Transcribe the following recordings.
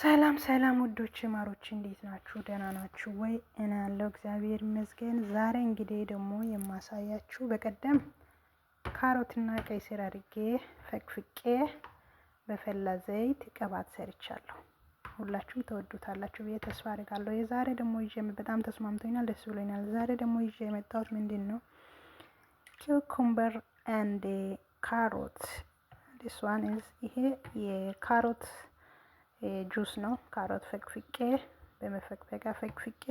ሰላም ሰላም ውዶች ማሮች እንዴት ናችሁ? ደህና ናችሁ ወይ? እኔ ያለው እግዚአብሔር ይመስገን። ዛሬ እንግዲህ ደግሞ የማሳያችሁ በቀደም ካሮትና ቀይ ስር አድርጌ ፈቅፍቄ በፈላ ዘይት ቅባት ሰርቻለሁ። ሁላችሁም ተወዱታላችሁ ብዬ ተስፋ አድርጋለሁ። የዛሬ ደግሞ ይዤ በጣም ተስማምቶኛል፣ ደስ ብሎኛል። ዛሬ ደግሞ ይዤ የመጣሁት ምንድን ነው? Cucumber and carrot. This one is ይሄ የካሮት ጁስ ነው። ካሮት ፈቅፍቄ በመፈቅፈቂያ ፈቅፍቄ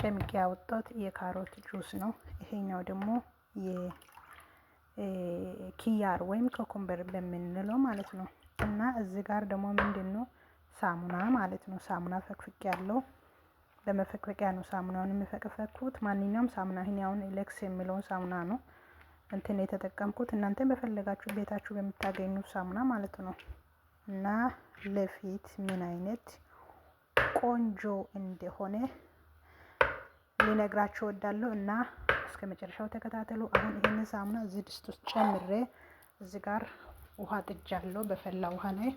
ጨምቄ ያወጣሁት የካሮት ጁስ ነው። ይሄኛው ደግሞ የኪያር ወይም cucumber በምንለው ማለት ነው። እና እዚህ ጋር ደግሞ ምንድን ነው? ሳሙና ማለት ነው። ሳሙና ፈቅፍቄ ያለው በመፈቅፈቂያ ነው ሳሙናውን የምፈቀፈቅኩት። ማንኛውም ሳሙና ይሄን አሁን Lux የሚለውን ሳሙና ነው እንትን የተጠቀምኩት። እናንተ በፈለጋችሁ ቤታችሁ በምታገኙት ሳሙና ማለት ነው። እና ለፊት ምን አይነት ቆንጆ እንደሆነ ሊነግራችሁ እወዳለሁ። እና እስከ መጨረሻው ተከታተሉ። አሁን ይሄንን ሳሙና እዚህ ድስት ውስጥ ጨምሬ እዚህ ጋር ውሃ ጥጃለሁ። በፈላ ውሃ ላይ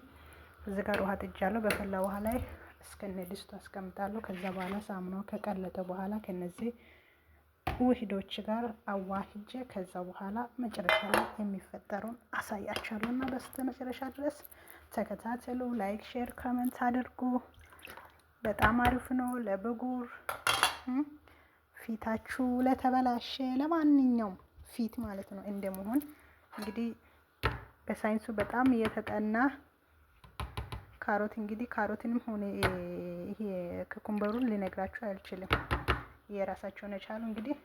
እዚህ ጋር ውሃ ጥጃለሁ። በፈላ ውሃ ላይ እስከነ ድስቱ አስቀምጣለሁ። ከዛ በኋላ ሳሙናው ከቀለጠ በኋላ ከነዚህ ውህዶች ጋር አዋህጄ ከዛ በኋላ መጨረሻ ላይ የሚፈጠረውን አሳያችኋለሁ። እና በስተ መጨረሻ ድረስ ተከታተሉ። Like፣ share፣ comment አድርጉ። በጣም አሪፍ ነው ለብጉር፣ ፊታችሁ ለተበላሸ፣ ለማንኛውም ፊት ማለት ነው። እንደመሆን እንግዲህ በሳይንሱ በጣም እየተጠና ካሮት እንግዲህ ካሮትንም ሆነ ይሄ cucumber ኡን ሊነግራችሁ አልችልም። የራሳቸውን የቻሉ እንግዲህ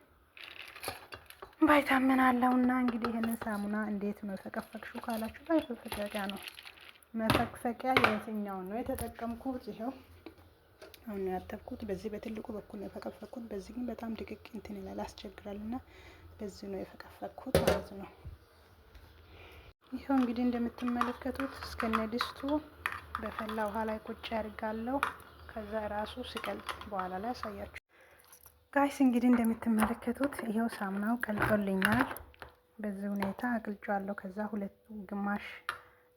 ቫይታሚን አለውና እንግዲህ ይህንን ሳሙና እንዴት ነው የፈቀፈቅሽው ካላችሁ መፈቅፈቂያ ነው። መፈቅፈቂያ የትኛውን ነው የተጠቀምኩት? ይኸው አሁን ነው ያጠብኩት። በዚህ በትልቁ በኩል ነው የፈቀፈቅኩት። በዚህ ግን በጣም ድቅቅ እንትን ይላል፣ ያስቸግራል፣ እና በዚህ ነው የፈቀፈቅኩት ማለት ነው። ይኸው እንግዲህ እንደምትመለከቱት እስከነ ድስቱ በፈላ ውሃ ላይ ቁጭ ያድርጋለሁ። ከዛ ራሱ ሲቀልጥ በኋላ ላይ አሳያችሁ። Guys፣ እንግዲህ እንደምትመለከቱት ይኸው ሳሙናው ቀልጦልኛል። በዚህ ሁኔታ አቅልጫለሁ። ከዛ ሁለት ግማሽ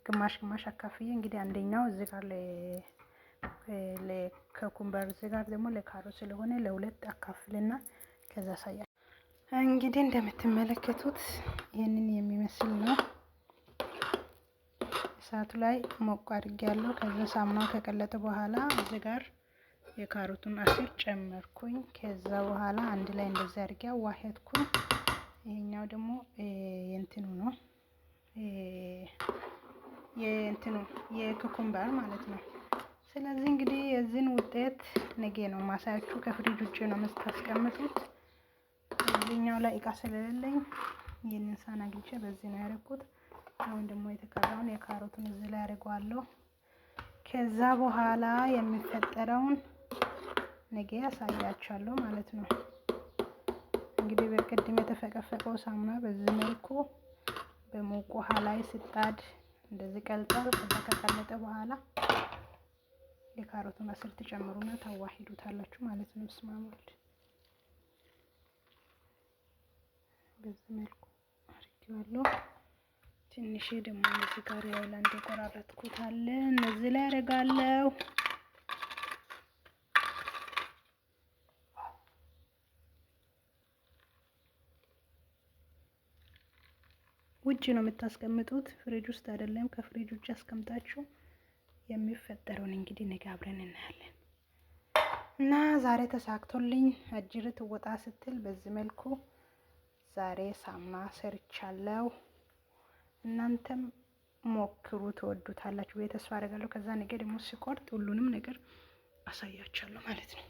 ግማሽ ግማሽ አካፍዬ እንግዲህ አንደኛው እዚህ ጋር ለ cucumber፣ እዚህ ጋር ደግሞ ለካሮት ስለሆነ ለሁለት አካፍልና ከዛ አሳያለሁ። እንግዲህ እንደምትመለከቱት ይህንን የሚመስል ነው። እሳቱ ላይ ሞቅ አድርጌያለሁ። ከዛ ሳሙናው ከቀለጠ በኋላ እዚህ ጋር የካሮቱን አሲር ጨመርኩኝ። ከዛ በኋላ አንድ ላይ እንደዚህ አድርጌ አዋሄድኩኝ። ይሄኛው ደግሞ የእንትኑ ነው፣ የእንትኑ የ cucumber ማለት ነው። ስለዚህ እንግዲህ የዚህን ውጤት ነገ ነው ማሳያችሁ። ከፍሪጅ ውጭ ነው የምታስቀምጡት። እዚህኛው ላይ እቃ ስለሌለኝ ይህንን ሳህን አግኝቼ በዚህ ነው ያደረኩት። አሁን ደግሞ የተቀረውን የካሮቱን እዚህ ላይ አድርገዋለሁ። ከዛ በኋላ የሚፈጠረውን ነገ ያሳያችኋለሁ ማለት ነው። እንግዲህ በቅድም የተፈቀፈቀው ሳሙና በዚህ መልኩ በሞቅ ውሃ ላይ ስጣድ እንደዚህ ቀልጧል። ከዛ ከቀለጠ በኋላ የካሮቱን አስር ትጨምሩና ታዋሂዱታላችሁ ማለት ነው። ስማሙል በዚህ መልኩ አድርጌዋለሁ። ትንሽ ደግሞ እዚህ ጋር የሃይላንድ የቆራረጥኩት አለ፣ እነዚህ ላይ አደርጋለሁ። ውጭ ነው የምታስቀምጡት፣ ፍሪጅ ውስጥ አይደለም። ከፍሪጅ ውጭ አስቀምጣችሁ የሚፈጠረውን እንግዲህ ነገ አብረን እናያለን። እና ዛሬ ተሳክቶልኝ አጅርት ወጣ ስትል በዚህ መልኩ ዛሬ ሳሙና ሰርቻለሁ። እናንተም ሞክሩ፣ ትወዱታላችሁ ብዬ ተስፋ አደርጋለሁ። ከዛ ነገ ደግሞ ሲቆርጥ ሁሉንም ነገር አሳያችኋለሁ ማለት ነው።